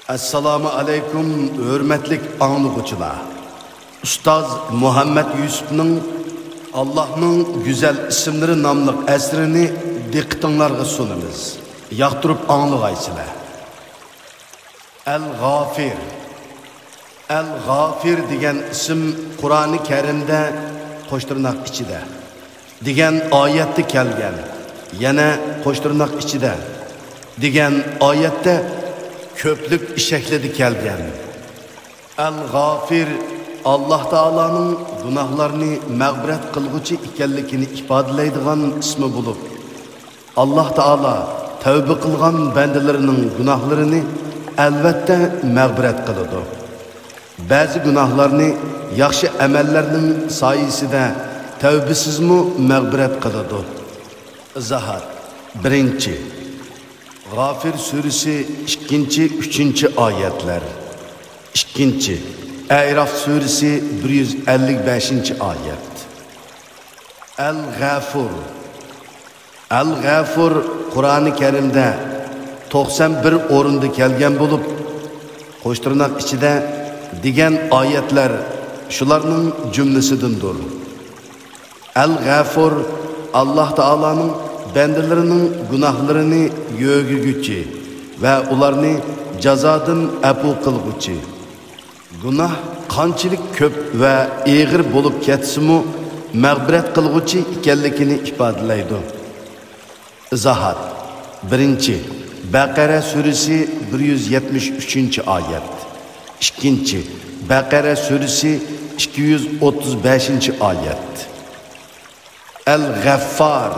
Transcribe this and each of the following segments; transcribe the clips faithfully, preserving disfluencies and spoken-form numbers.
ئەسسالامۇ ئەلەيكۇم، ھۆرمەتلىك ئاڭلىغۇچىلار. ئۇستاز مۇھەممەد يۈسۈپنىڭ «ئاللاھنىڭ گۈزەل ئىسىملىرى» ناملىق ئەسىرىنى دىققىتىڭلارغا سۇنىمىز. ياقتۇرۇپ ئاڭلىغايسىلەر. ئەل-غافىر. ئەل-غافىر دېگەن ئىسىم قۇرئانى كەرىمدە، قوش تىرناق ئىچىدە، دېگەن ئايەتتە كەلگەن. يەنە قوش تىرناق ئىچىدە، دېگەن ئايەتتە كۆپلۈك شەكلىدە كەلگەن. ئەل-غافىر ئاللاھ تائالانىڭ گۇناھلارنى مەغپىرەت قىلغۇچى ئىكەنلىكىنى ئىپادىلەيدىغان ئىسمى بولۇپ، ئاللاھ تائالا تەۋبە قىلغان بەندىلىرىنىڭ گۇناھلىرىنى ئەلۋەتتە مەغپىرەت قىلىدۇ. بەزى گۇناھلارنى ياخشى ئەمەللەرنىڭ سايىسىدە تەۋبىسىزمۇ مەغپىرەت قىلىدۇ. ئىزاھات. بىرىنچى، غافىر سۈرىسى ئىككىنچى، ئۈچىنچى ئايەتلەر. ئىككىنچى، ئەئراف سۈرىسى بىر يۈز ئەللىك بەشىنچى ئايەت. ئەل-غەفۇر. ئەل-غەفۇر قۇرئانى كەرىمدە توقسان بىر ئورۇندا كەلگەن بولۇپ، قوش تىرناق ئىچىدە، دېگەن ئايەتلەر شۇلارنىڭ جۈملىسىدىندۇر. ئەل-غەفۇر ئاللاھ تائالانىڭ بەندىلىرىنىڭ گۇناھلىرىنى يۆگىگۈچى ۋە ئۇلارنى جازادىن ئەپۇ قىلغۇچى، گۇناھ قانچىلىك كۆپ ۋە ئېغىر بولۇپ كەتسىمۇ، مەغپىرەت قىلغۇچى ئىكەنلىكىنى ئىپادىلەيدۇ. ئىزاھات. بىرىنچى، بەقەرە سۈرىسى بىر يۈز يەتمىش ئۈچىنچى ئايەت. ئىككىنچى، بەقەرە سۈرىسى ئىككى يۈز ئوتتۇز بەشىنچى ئايەت. ئەل-غەففار.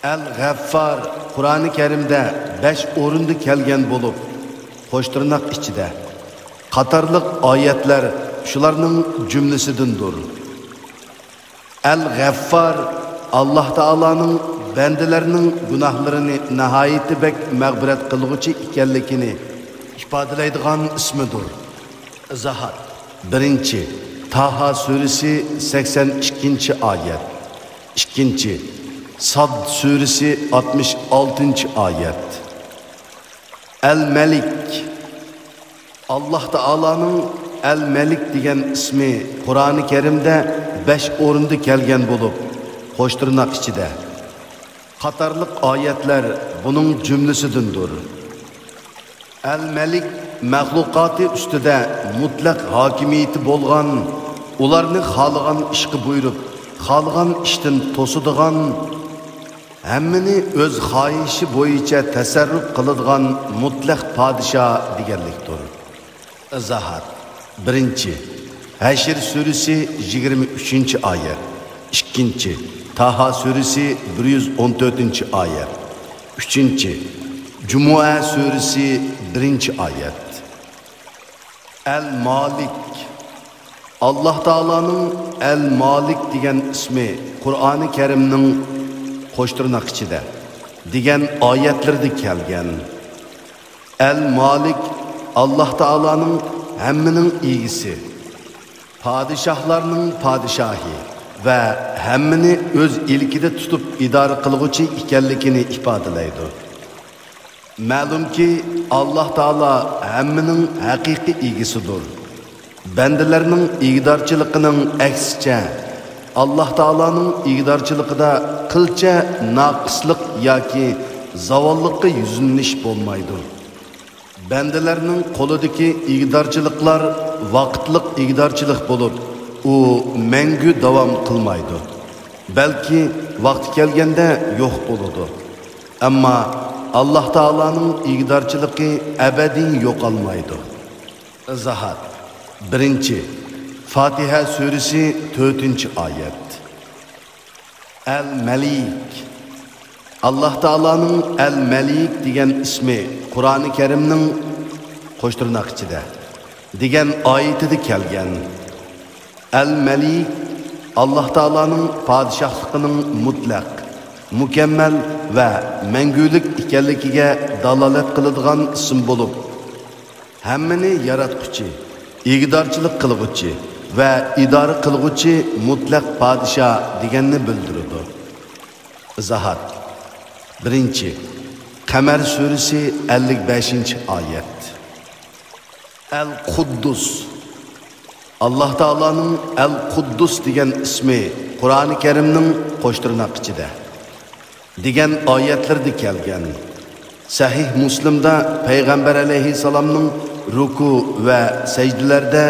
ئەل-غەففار قۇرئانى كەرىمدە بەش ئورۇندا كەلگەن بولۇپ، قوش تىرناق ئىچىدە، قاتارلىق ئايەتلەر شۇلارنىڭ جۈملىسىدىندۇر. ئەل-غەففار ئاللاھ تائالانىڭ بەندىلەرنىڭ گۇناھلىرىنى ناھايىتى بەك مەغپىرەت قىلغۇچى ئىكەنلىكىنى ئىپادىلەيدىغان ئىسمىدۇر. ئىزاھات. بىرىنچى، تاھا سۈرىسى سەكسەن ئىككىنچى ئايەت. ئىككىنچى، ساد سۈرىسى ئاتمىش ئالتىنچى ئايەت. ئەل-مەلىك. ئاللاھ تائالانىڭ ئەل-مەلىك دېگەن ئىسمى قۇرئانى كەرىمدە بەش ئورۇندا كەلگەن بولۇپ، قوش تىرناق ئىچىدە، قاتارلىق ئايەتلەر بۇنىڭ جۈملىسىدىندۇر. ئەل-مەلىك مەخلۇقاتى ئۈستىدە مۇتلەق ھاكىمىيىتى بولغان، ئۇلارنى خالىغان ئىشقا بۇيرۇپ، خالىغان ئىشتىن توسىدىغان، ھەممىنى ئۆز خاھىشى بويىچە تەسەررۇپ قىلىدىغان مۇتلەق پادىشاھ دېگەنلىكتۇر. ئىزاھات. بىرىنچى، ھەشر سۈرىسى يىگىرمە ئۈچىنچى ئايەت. ئىككىنچى، تاھا سۈرىسى بىر يۈز ئون تۆتىنچى ئايەت. ئۈچىنچى، جۇمۇئە سۈرىسى بىرىنچى ئايەت. ئەل-مالىك. ئاللاھ تائالانىڭ ئەل-مالىك دېگەن ئىسمى قۇرئانى كەرىمنىڭ، قوش تىرناق ئىچىدە، دېگەن ئايەتلىرىدە كەلگەن. ئەل-مالىك ئاللاھ تائالانىڭ ھەممىنىڭ ئىگىسى، پادىشاھلارنىڭ پادىشاھى ۋە ھەممىنى ئۆز ئىلكىدە تۇتۇپ ئىدارە قىلغۇچى ئىكەنلىكىنى ئىپادىلەيدۇ. مەلۇمكى، ئاللاھ تائالا ھەممىنىڭ ھەقىقىي ئىگىسىدۇر. بەندىلەرنىڭ ئىگىدارچىلىقىنىڭ ئەكسىچە، ئاللاھ تائالانىڭ ئىگىدارچىلىقىدا قىلچە ناقىسلىق ياكى زاۋاللىققا يۈزلىنىش بولمايدۇ. بەندىلەرنىڭ قولىدىكى ئىگىدارچىلىقلار ۋاقىتلىق ئىگىدارچىلىق بولۇپ، ئۇ مەڭگۈ داۋام قىلمايدۇ، بەلكى ۋاقتى كەلگەندە يوق بولىدۇ. ئەمما ئاللاھ تائالانىڭ ئىگىدارچىلىقى ئەبەدىي يوقالمايدۇ. ئىزاھات. بىرىنچى، فاتىھە سۈرىسى تۆتىنچى ئايەت. ئەل-مەلىك. ئاللاھ تائالانىڭ ئەل-مەلىك دېگەن ئىسمى قۇرئانى كەرىمنىڭ، قوش تىرناق ئىچىدە، دېگەن ئايىتىدە كەلگەن. ئەل-مەلىك ئاللاھ تائالانىڭ پادىشاھلىقىنىڭ مۇتلەق، مۇكەممەل ۋە مەڭگۈلۈك ئىكەنلىكىگە دالالەت قىلىدىغان ئىسىم بولۇپ، ھەممىنى ياراتقۇچى، ئىگىدارچىلىق قىلغۇچى ۋە ئىدارە قىلغۇچى مۇتلەق پادىشاھ دېگەننى بىلدۈرىدۇ. ئىزاھات. بىرىنچى، قەمەر سۈرىسى ئەللىك بەشىنچى ئايەت. ئەل قۇددۇس. ئاللاھ تائالانىڭ ئەل قۇددۇس دېگەن ئىسمى قۇرئانى كەرىمنىڭ قوش تىرناق ئىچىدە دېگەن ئايەتلىرىدە كەلگەن. سەھىھ مۇسلىمدا پەيغەمبەر ئەلەيھىسسالامنىڭ رۇكۇ ۋە سەجدىلەردە،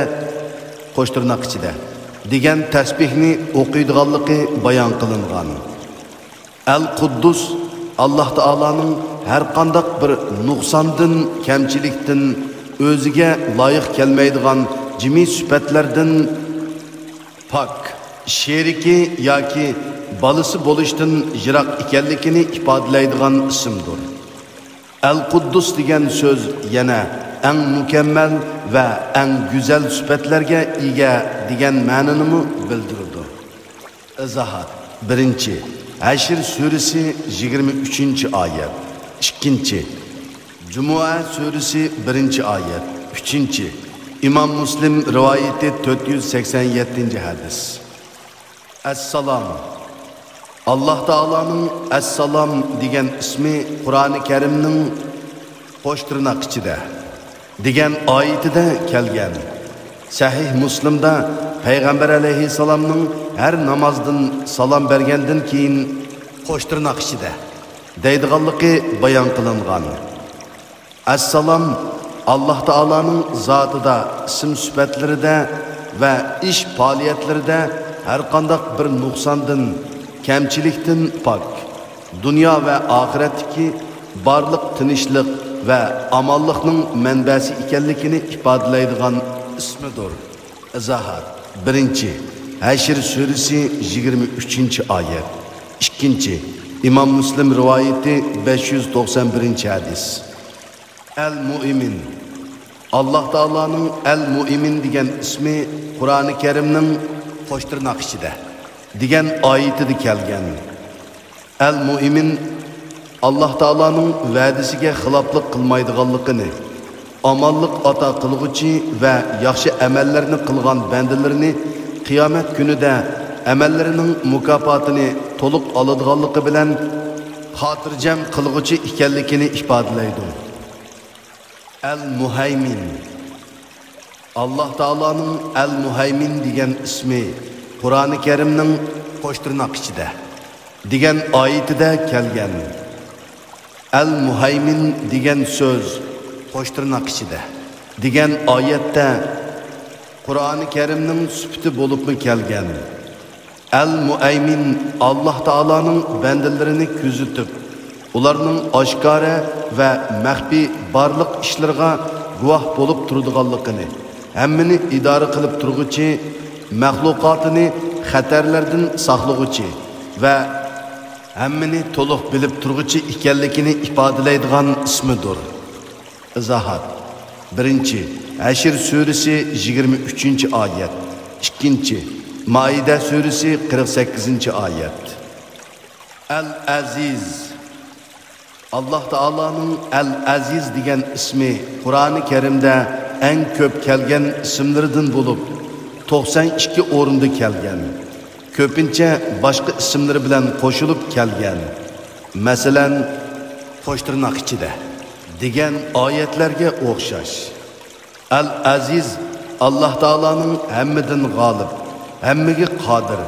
قوش تىرناق ئىچىدە، دېگەن تەسبىھنى ئوقۇيدىغانلىقى بايان قىلىنغان. ئەل قۇددۇس ئاللاھ تائالانىڭ ھەرقانداق بىر نۇقساندىن، كەمچىلىكتىن، ئۆزىگە لايىق كەلمەيدىغان جىمى سۈپەتلەردىن پاك، شېرىكى ياكى بالىسى بولۇشتىن يىراق ئىكەنلىكىنى ئىپادىلەيدىغان ئىسىمدۇر. ئەل قۇددۇس دېگەن سۆز يەنە ئەڭ مۇكەممەل ۋە ئەڭ گۈزەل سۈپەتلەرگە ئىگە دېگەن مەنىنىمۇ بىلدۈرىدۇ. ئىزاھات. بىرىنچى، ھەشر سۈرىسى يىگىرمە ئۈچىنچى ئايەت. ئىككىنچى، جۇمۇئە سۈرىسى بىرىنچى ئايەت. ئۈچىنچى، ئىمام مۇسلىم رىۋايىتى، تۆت يۈز سەكسەن يەتتىنچى ھەدىس. ئەسسالام. ئاللاھ تائالانىڭ ئەسسالام دېگەن ئىسمى قۇرئانى كەرىمنىڭ، قوش تىرناق ئىچىدە، دېگەن ئايىتىدە كەلگەن. سەھىھ مۇسلىمدا پەيغەمبەر ئەلەيھىسسالامنىڭ ھەر نامازدىن سالام بەرگەندىن كېيىن، قوش تىرناق ئىچىدە، دەيدىغانلىقى بايان قىلىنغان. ئەسسالام ئاللاھ تائالانىڭ زاتىدا، ئىسىم سۈپەتلىرىدە ۋە ئىش پائالىيەتلىرىدە ھەرقانداق بىر نۇقساندىن، كەمچىلىكتىن پاك، دۇنيا ۋە ئاخىرەتتىكى بارلىق تىنچلىق ۋە ئامانلىقنىڭ مەنبەسى ئىكەنلىكىنى ئىپادىلەيدىغان ئىسمىدۇر. ئىزاھات. بىرىنچى، ھەشر سۈرىسى، يىگىرمە ئۈچىنچى ئايەت. ئىككىنچى، ئىمام مۇسلىم رىۋايىتى، بەش يۈز توقسان بىرىنچى ھەدىس. ئەل مۇئمىن. ئاللاھ تائالانىڭ ئەل مۇئمىن دېگەن ئىسمى قۇرئانى كەرىمنىڭ، قوش تىرناق ئىچىدە، دېگەن ئايىتىدە كەلگەن. ئەل مۇئمىن ئاللاھ تائالانىڭ ۋەدىسىگە خىلاپلىق قىلمايدىغانلىقىنى، ئامانلىق ئاتا قىلغۇچى ۋە ياخشى ئەمەللەرنى قىلغان بەندىلىرىنى قىيامەت كۈنىدە ئەمەللىرىنىڭ مۇكاپاتىنى تولۇق ئالىدىغانلىقى بىلەن خاتىرجەم قىلغۇچى ئىكەنلىكىنى ئىپادىلەيدۇ. ئەل مۇھەيمىن. ئاللاھ تائالانىڭ ئەل مۇھەيمىن دېگەن ئىسمى قۇرئانى كەرىمنىڭ، قوش تىرناق ئىچىدە، دېگەن ئايىتىدە كەلگەن. ئەل مۇھەيمىن دېگەن سۆز، قوش تىرناق ئىچىدە، دېگەن ئايەتتە قۇرئانى كەرىمنىڭ سۈپىتى بولۇپمۇ كەلگەن. ئەل مۇئەيمىن ئاللاھ تائالانىڭ بەندىلىرىنى كۆزىتىپ، ئۇلارنىڭ ئاشكارا ۋە مەخپىي بارلىق ئىشلىرىغا گۇۋاھ بولۇپ تۇرىدىغانلىقىنى، ھەممىنى ئىدارە قىلىپ تۇرغۇچى، مەخلۇقاتىنى خەتەرلەردىن ساقلىغۇچى ۋە ھەممىنى تولۇق بىلىپ تۇرغۇچى ئىكەنلىكىنى ئىپادىلەيدىغان ئىسمىدۇر. ئىزاھات. بىرىنچى، ھەشر سۈرىسى، يىگىرمە ئۈچىنچى ئايەت. ئىككىنچى، مائىدە سۈرىسى، قىرىق سەككىزىنچى ئايەت. ئەل ئەزىز. ئاللاھ تائالانىڭ ئەل ئەزىز دېگەن ئىسمى قۇرئانى كەرىمدە ئەڭ كۆپ كەلگەن ئىسىملىرىدىن بولۇپ، توقسان ئىككى ئورۇندا كەلگەن. كۆپىنچە باشقا ئىسىملىرى بىلەن قوشۇلۇپ كەلگەن. مەسىلەن، قوش تىرناق ئىچىدە، دېگەن ئايەتلەرگە ئوخشاش. ئەل ئەزىز ئاللاھ تائالانىڭ ھەممىدىن غالىب، ھەممىگە قادىر،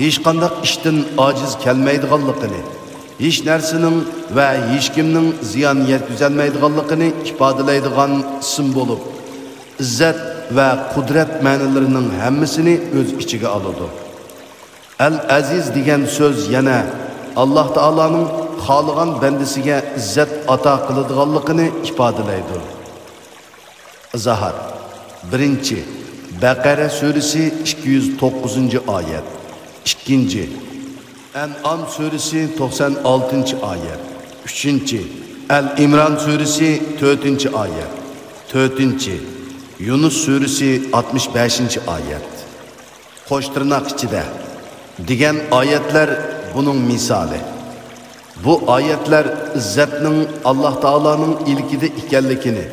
ھېچقانداق ئىشتىن ئاجىز كەلمەيدىغانلىقىنى، ھېچ نەرسىنىڭ ۋە ھېچكىمنىڭ زىيان يەتكۈزەلمەيدىغانلىقىنى ئىپادىلەيدىغان ئىسىم بولۇپ، ئىززەت ۋە قۇدرەت مەنىلىرىنىڭ ھەممىسىنى ئۆز ئىچىگە ئالىدۇ. ئەل ئەزىز دېگەن سۆز يەنە ئاللاھ تائالانىڭ خالىغان بەندىسىگە ئىززەت ئاتا قىلىدىغانلىقىنى ئىپادىلەيدۇ. ئىزاھات. بىرىنچى، بەقەرە سۈرىسى، ئىككى يۈز توققۇزىنچى ئايەت. ئىككىنچى، ئەنئام سۈرىسى، توقسان ئالتىنچى ئايەت. ئۈچىنچى، ئەل ئىمران سۈرىسى، تۆتىنچى ئايەت. تۆتىنچى، يۇنۇس سۈرىسى، ئاتمىش بەشىنچى ئايەت. قوش تىرناق ئىچىدە، دېگەن ئايەتلەر بۇنىڭ مىسالى. بۇ ئايەتلەر ئىززەتنىڭ ئاللاھ تائالانىڭ ئىلكىدە ئىكەنلىكىنى،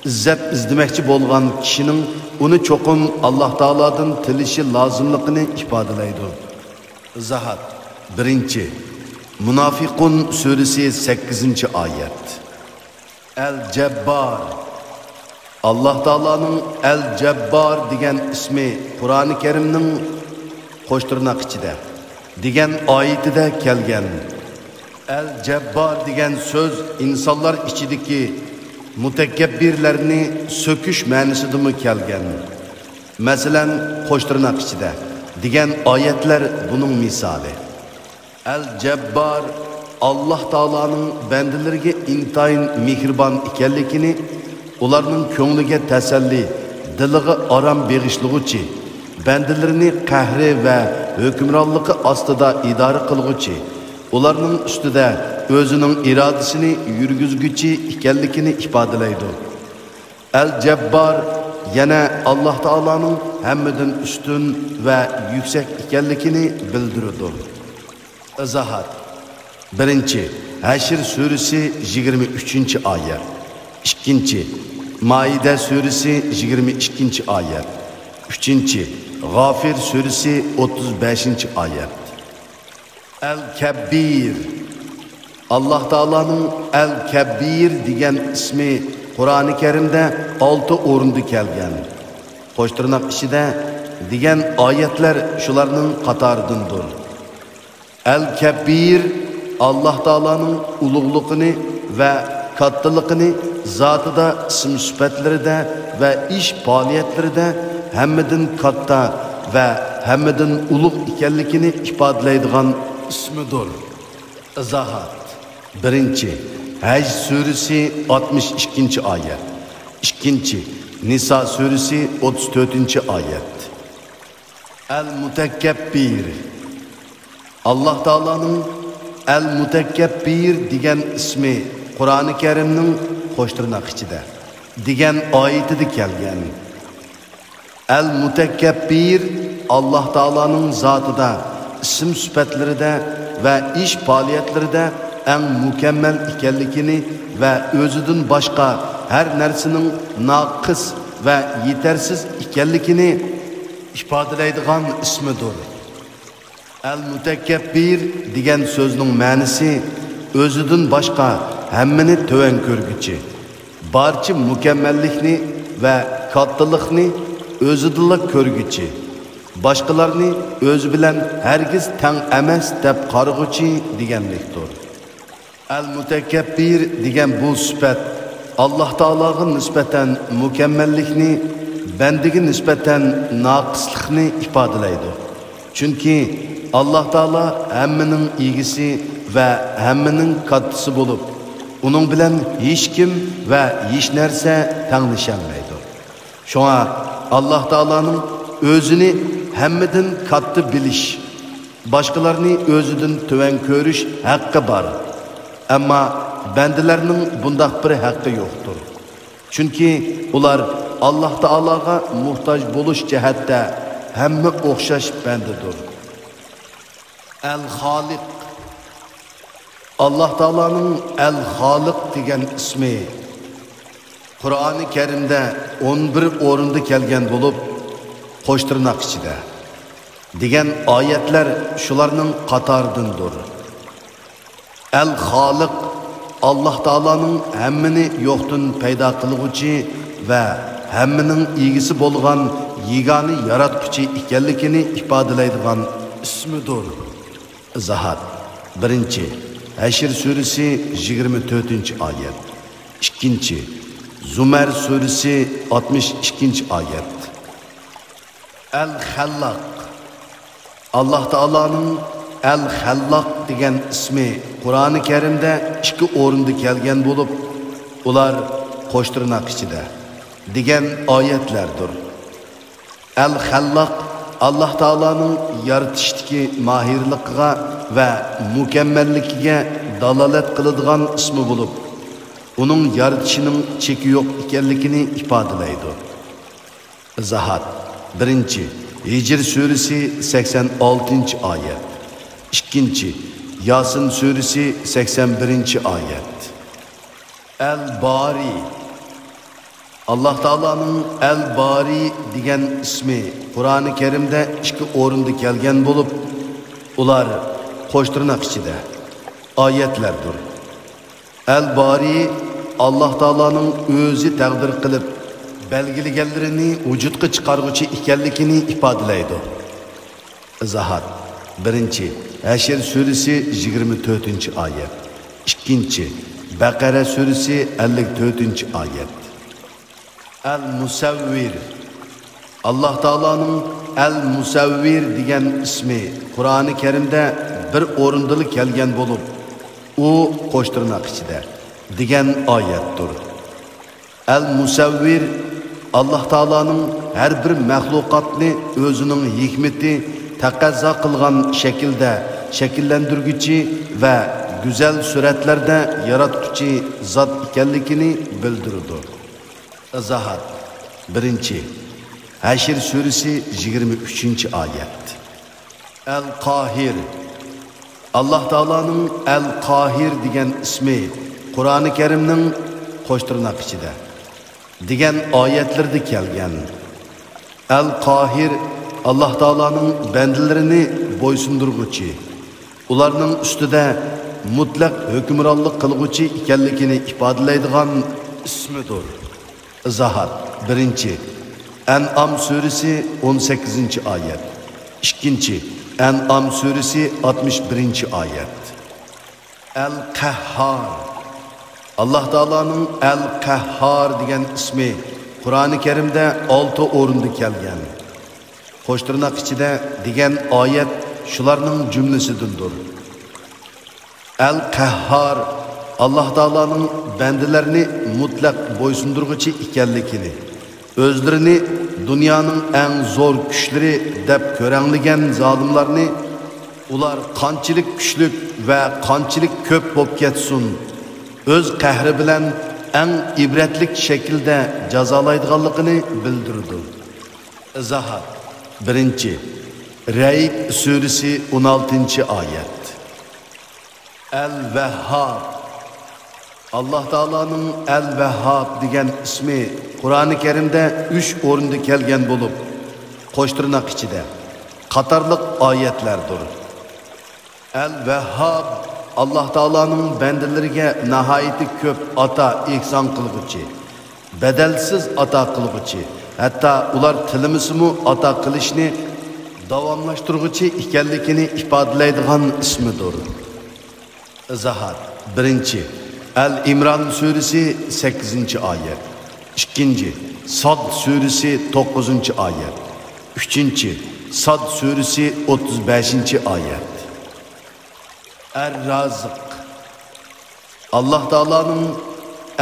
ئىززەت ئىزدىمەكچى بولغان كىشىنىڭ ئۇنى چوقۇم ئاللاھ تائالادىن تىلىشى لازىملىقىنى ئىپادىلەيدۇ. ئىزاھات. بىرىنچى، مۇنافىقۇن سۈرىسى، سەككىزىنچى ئايەت. ئەل جەببار. ئاللاھ تائالانىڭ ئەل جەببار دېگەن ئىسمى قۇرئانى كەرىمنىڭ، قوش تىرناق ئىچىدە، دېگەن ئايىتىدە كەلگەن. ئەل جەببار دېگەن سۆز ئىنسانلار ئىچىدىكى مۇتەكەببىرلەرنى سۆكۈش مەنىسىدىمۇ كەلگەن. مەسىلەن، قوش تىرناق ئىچىدە، دېگەن ئايەتلەر بۇنىڭ مىسالى. ئەل جەببار ئاللاھ تائالانىڭ بەندىلىرىگە ئىنتايىن مېھرىبان ئىكەنلىكىنى، ئۇلارنىڭ كۆڭلىگە تەسەللى، دىلىغا ئارام بېغىشلىغۇچى، بەندىلىرىنى قەھرى ۋە ھۆكۈمرانلىقى ئاستىدا ئىدارە قىلغۇچى، ئۇلارنىڭ ئۈستىدە ئۆزىنىڭ ئىرادىسىنى يۈرگۈزگۈچى ئىكەنلىكىنى ئىپادىلەيدۇ. ئەل جەببار يەنە ئاللاھ تائالانىڭ ھەممىدىن ئۈستۈن ۋە يۈكسەك ئىكەنلىكىنى بىلدۈرىدۇ. ئىزاھات. بىرىنچى، ھەشر سۈرىسى يىگىرمە ئۈچىنچى ئايەت. ئىككىنچى، مائىدە سۈرىسى يىگىرمە ئىككىنچى ئايەت. ئۈچىنچى، غافىر سۈرىسى ئوتتۇز بەشىنچى ئايەت. ئەل كەببىر. ئاللاھ تائالانىڭ ئەل كەببىر دېگەن ئىسمى قۇرئانى كەرىمدە ئالتە ئورۇندا كەلگەن. قوش تىرناق ئىچىدە، دېگەن ئايەتلەر شۇلارنىڭ قاتارىدىندۇر. ئەل كەببىر ئاللاھ تائالانىڭ ئۇلۇغلۇقىنى ۋە كاتتىلىقىنى زاتىدا، ئىسىم سۈپەتلىرىدە ۋە ئىش پائالىيەتلىرىدە ھەممىدىن كاتتا ۋە ھەممىدىن ئۇلۇغ ئىكەنلىكىنى ئىپادىلەيدىغان ئىسمىدۇر. ئىزاھات. بىرىنچى، ھەج سۈرىسى ئاتمىش ئىككىنچى ئايەت. ئىككىنچى، نىسا سۈرىسى ئوتتۇز تۆتىنچى ئايەت. ئەل مۇتەكەببىر. ئاللاھ تائالانىڭ ئەل مۇتەكەببىر دېگەن ئىسمى قۇرئانى كەرىمنىڭ، قوش تىرناق ئىچىدە، دېگەن ئايىتىدە كەلگەن. ئەل مۇتەكەببىر ئاللاھ تائالانىڭ زاتىدا، ئىسىم سۈپەتلىرىدە ۋە ئىش پائالىيەتلىرىدە ئەڭ مۇكەممەل ئىكەنلىكىنى ۋە ئۆزىدىن باشقا ھەر نەرسىنىڭ ناقىس ۋە يېتەرسىز ئىكەنلىكىنى ئىپادىلەيدىغان ئىسمىدۇر. ئەل مۇتەكەببىر دېگەن سۆزنىڭ مەنىسى ئۆزىدىن باشقا ھەممىنى تۆۋەن كۆرگۈچى، بارچە مۇكەممەللىكنى ۋە كاتتىلىقنى ئۆزىدىلا كۆرگۈچى، باشقىلارنى ئۆزى بىلەن ھەرگىز تەڭ ئەمەس دەپ قارىغۇچى دېگەنلىكتۇر. ئەل مۇتەكەببىر دېگەن بۇ سۈپەت ئاللاھ تائالاغا نىسبەتەن مۇكەممەللىكنى، بەندىگە نىسبەتەن ناقىسلىقنى ئىپادىلەيدۇ. چۈنكى ئاللاھ تائالا ھەممىنىڭ ئىگىسى ۋە ھەممىنىڭ كاتتىسى بولۇپ، ئۇنىڭ بىلەن ھېچكىم ۋە ھېچنەرسە تەڭلىشەلمەيدۇ. شۇڭا ئاللاھ تائالانىڭ ئۆزىنى ھەممىدىن كاتتا بىلىش، باشقىلارنى ئۆزىدىن تۆۋەن كۆرۈش ھەققى بار. ئەمما بەندىلەرنىڭ بۇنداق بىر ھەققى يوقتۇر. چۈنكى ئۇلار ئاللاھ تائالاغا موھتاج بولۇش جەھەتتە ھەممە ئوخشاش بەندىدۇر. ئەل خالىق. ئاللاھ تائالانىڭ ئەل خالىق دېگەن ئىسمى قۇرئانى كەرىمدە ئون بىر ئورۇندا كەلگەن بولۇپ، قوش تىرناق ئىچىدە، دېگەن ئايەتلەر شۇلارنىڭ قاتارىدىندۇر. ئەل خالىق ئاللاھ تائالانىڭ ھەممىنى يوقتىن پەيدا قىلغۇچى ۋە ھەممىنىڭ ئىگىسى بولغان يېگانە ياراتقۇچى ئىكەنلىكىنى ئىپادىلەيدىغان ئىسمىدۇر. ئىزاھات. بىرىنچى، ھەشر سۈرىسى يىگىرمە تۆتىنچى ئايەت. ئىككىنچى، زۇمەر سۈرىسى ئاتمىش ئىككىنچى ئايەت. ئەل خەللاق. ئاللاھ تائالانىڭ ئەل خەللاق دېگەن ئىسمى قۇرئانى كەرىمدە ئىككى ئورۇندا كەلگەن بولۇپ، ئۇلار قوش تىرناق ئىچىدە دېگەن ئايەتلەردۇر. ئەل خەللاق ئاللاھ تائالانىڭ يارىتىشتىكى ماھىرلىقىغا ۋە مۇكەممەللىكىگە دالالەت قىلىدىغان ئىسمى بولۇپ، ئۇنىڭ يارىتىشىنىڭ چېكى يوق ئىكەنلىكىنى ئىپادىلەيدۇ. ئىزاھات. بىرىنچى، ھىجر سۈرىسى سەكسەن ئالتىنچى ئايەت. ئىككىنچى، ياسىن سۈرىسى سەكسەن بىرىنچى ئايەت. ئەل بارى. ئاللاھ تائالانىڭ ئەل بارى دېگەن ئىسمى قۇرئانى كەرىمدە ئىككى ئورۇندا كەلگەن بولۇپ، ئۇلار قوش تىرناق ئىچىدە ئايەتلەردۇر. ئەل بارى ئاللاھ تائالانىڭ ئۆزى تەقدىر قىلىپ، بەلگىلىگەنلىرىنى ۋۇجۇدقا چىقارغۇچى ئىكەنلىكىنى ئىپادىلەيدۇ. ئىزاھات. بىرىنچى، ھەشر سۈرىسى يىگىرمە تۆتىنچى ئايەت. ئىككىنچى، بەقەرە سۈرىسى ئەللىك تۆتىنچى ئايەت. ئەل مۇسەۋۋىر. ئاللاھ تائالانىڭ ئەل مۇسەۋۋىر دېگەن ئىسمى قۇرئانى كەرىمدە بىر ئورۇندىلا كەلگەن بولۇپ، ئۇ قوش تىرناق ئىچىدە دېگەن ئايەتتۇر. ئەل مۇسەۋۋىر ئاللاھ تائالانىڭ ھەر بىر مەخلۇقاتنى ئۆزىنىڭ ھېكمىتى تەقەززا قىلغان شەكىلدە شەكىللەندۈرگۈچى ۋە گۈزەل سۈرەتلەردە ياراتقۇچى زات ئىكەنلىكىنى بىلدۈرىدۇ. ئىزاھات. بىرىنچى، ھەشر سۈرىسى يىگىرمە ئۈچىنچى ئايەت. ئەل قاھىر. ئاللاھ تائالانىڭ ئەل قاھىر دېگەن ئىسمى قۇرئانى كەرىمنىڭ قوش تىرناق ئىچىدە دېگەن ئايەتلىرىدە كەلگەن. ئەل قاھىر ئاللاھ تائالانىڭ بەندىلىرىنى بويسۇندۇرغۇچى، ئۇلارنىڭ ئۈستىدە مۇتلەق ھۆكۈمرانلىق قىلغۇچى ئىكەنلىكىنى ئىپادىلەيدىغان ئىسمىدۇر. ئىزاھات. بىرىنچى، ئەنئام سۈرىسى ئون سەككىزىنچى ئايەت. ئىككىنچى، ئەنئام سۈرىسى ئاتمىش بىرىنچى ئايەت. ئەل قەھھار. ئاللاھ تائالانىڭ ئەل قەھھار دېگەن ئىسمى قۇرئانى كەرىمدە ئالتە ئورۇندا كەلگەن. قوش تىرناق ئىچىدە دېگەن ئايەت شۇلارنىڭ جۈملىسىدىندۇر. ئەل قەھھار ئاللاھ تائالانىڭ بەندىلەرنى مۇتلەق بويسۇندۇرغۇچى ئىكەنلىكىنى، ئۆزلىرىنى دۇنيانىڭ ئەڭ زور كۈچلىرى دەپ كۆرەڭلىگەن زالىملارنى، ئۇلار قانچىلىك كۈچلۈك ۋە قانچىلىك كۆپ بولۇپ كەتسۇن، ئۆز قەھرى بىلەن ئەڭ ئىبرەتلىك شەكىلدە جازالايدىغانلىقىنى بىلدۈرىدۇ. ئىزاھات. بىرىنچى، رەئد سۈرىسى ئون ئالتىنچى ئايەت. ئەل ۋەھھاب. ئاللاھ تائالانىڭ ئەل ۋەھھاب دېگەن ئىسمى قۇرئانى كەرىمدە ئۈچ ئورۇندا كەلگەن بولۇپ، قوش تىرناق ئىچىدە، قاتارلىق ئايەتلەردۇر. ئەل ۋەھھاب ئاللاھ تائالانىڭ بەندىلىرىگە ناھايىتى كۆپ ئاتا ئېھسان قىلغۇچى، بەدەلسىز ئاتا قىلغۇچى، ھەتتا ئۇلار تىلىمىسىمۇ ئاتا قىلىشنى داۋاملاشتۇرغۇچى ئىكەنلىكىنى ئىپادىلەيدىغان ئىسمىدۇر. ئىزاھات. بىرىنچى، ئەل ئىمران سۈرىسى سەككىزىنچى ئايەت. ئىككىنچى، ساد سۈرىسى توققۇزىنچى ئايەت. ئۈچىنچى، ساد سۈرىسى ئوتتۇز بەشىنچى ئايەت. ئەر رازىق. ئاللاھ تائالانىڭ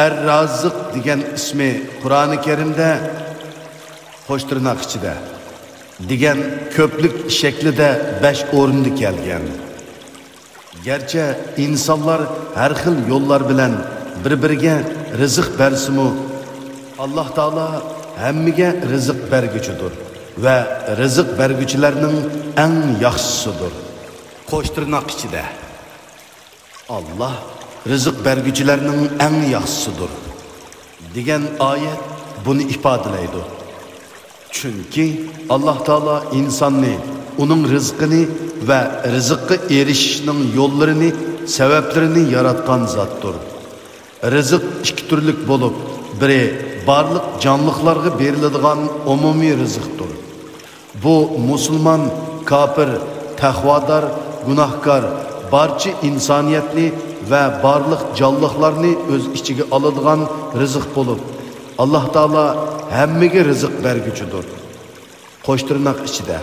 ئەر رازىق دېگەن ئىسمى قۇرئانى كەرىمدە، قوش تىرناق ئىچىدە، دېگەن كۆپلۈك شەكلىدە بەش ئورۇندا كەلگەن. گەرچە ئىنسانلار ھەر خىل يوللار بىلەن بىر-بىرىگە رىزىق بەرسىمۇ، ئاللاھ تائالا ھەممىگە رىزىق بەرگۈچىدۇر ۋە رىزىق بەرگۈچىلەرنىڭ ئەڭ ياخشىسىدۇر. قوش تىرناق ئىچىدە، ئاللاھ رىزىق بەرگۈچىلەرنىڭ ئەڭ ياخشىسىدۇر، دېگەن ئايەت بۇنى ئىپادىلەيدۇ. چۈنكى ئاللاھ تائالا ئىنساننى، ئۇنىڭ رىزقىنى ۋە رىزىققا ئېرىشىشنىڭ يوللىرىنى، سەۋەبلىرىنى ياراتقان زاتتۇر. رىزىق ئىككى تۈرلۈك بولۇپ، بىرى بارلىق جانلىقلارغا بېرىلىدىغان ئومۇمىي رىزىقتۇر. بۇ مۇسۇلمان، كاپىر، تەقۋادار، گۇناھكار، بارچە ئىنسانىيەتنى ۋە بارلىق جانلىقلارنى ئۆز ئىچىگە ئالىدىغان رىزىق بولۇپ، ئاللاھ تائالا ھەممىگە رىزىق بەرگۈچىدۇر. قوش تىرناق ئىچىدە،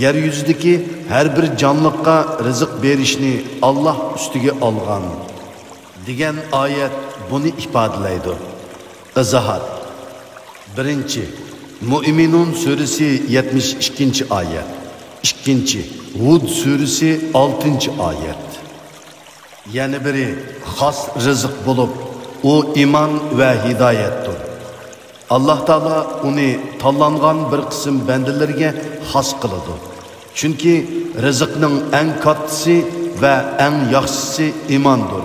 يەر يۈزىدىكى ھەر بىر جانلىققا رىزىق بېرىشنى ئاللاھ ئۈستىگە ئالغان، دېگەن ئايەت بۇنى ئىپادىلەيدۇ. ئىزاھات. بىرىنچى، مۇئمىنۇن سۈرىسى يەتمىش ئىككىنچى ئايەت. ئىككىنچى، ھۇد سۈرىسى ئالتىنچى ئايەت. يەنە بىرى خاس رىزىق بولۇپ، ئۇ ئىمان ۋە ھىدايەتتۇر. ئاللاھ تائالا ئۇنى تاللانغان بىر قىسىم بەندىلىرىگە خاس قىلىدۇ. چۈنكى رىزىقنىڭ ئەڭ كاتتىسى ۋە ئەڭ ياخشىسى ئىماندۇر.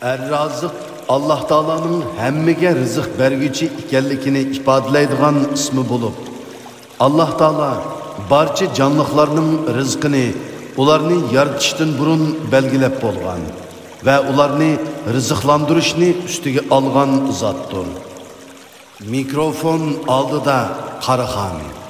ئەر-رازىق ئاللاھ تائالانىڭ ھەممىگە رىزىق بەرگۈچى ئىكەنلىكىنى ئىپادىلەيدىغان ئىسمى بولۇپ، ئاللاھ تائالا بارچە جانلىقلارنىڭ رىزقىنى ئۇلارنى يارىتىشتىن بۇرۇن بەلگىلەپ بولغان ۋە ئۇلارنى رىزىقلاندۇرۇشنى ئۈستىگە ئالغان زاتتۇر. مىكروفون ئالدىدا قاراخان.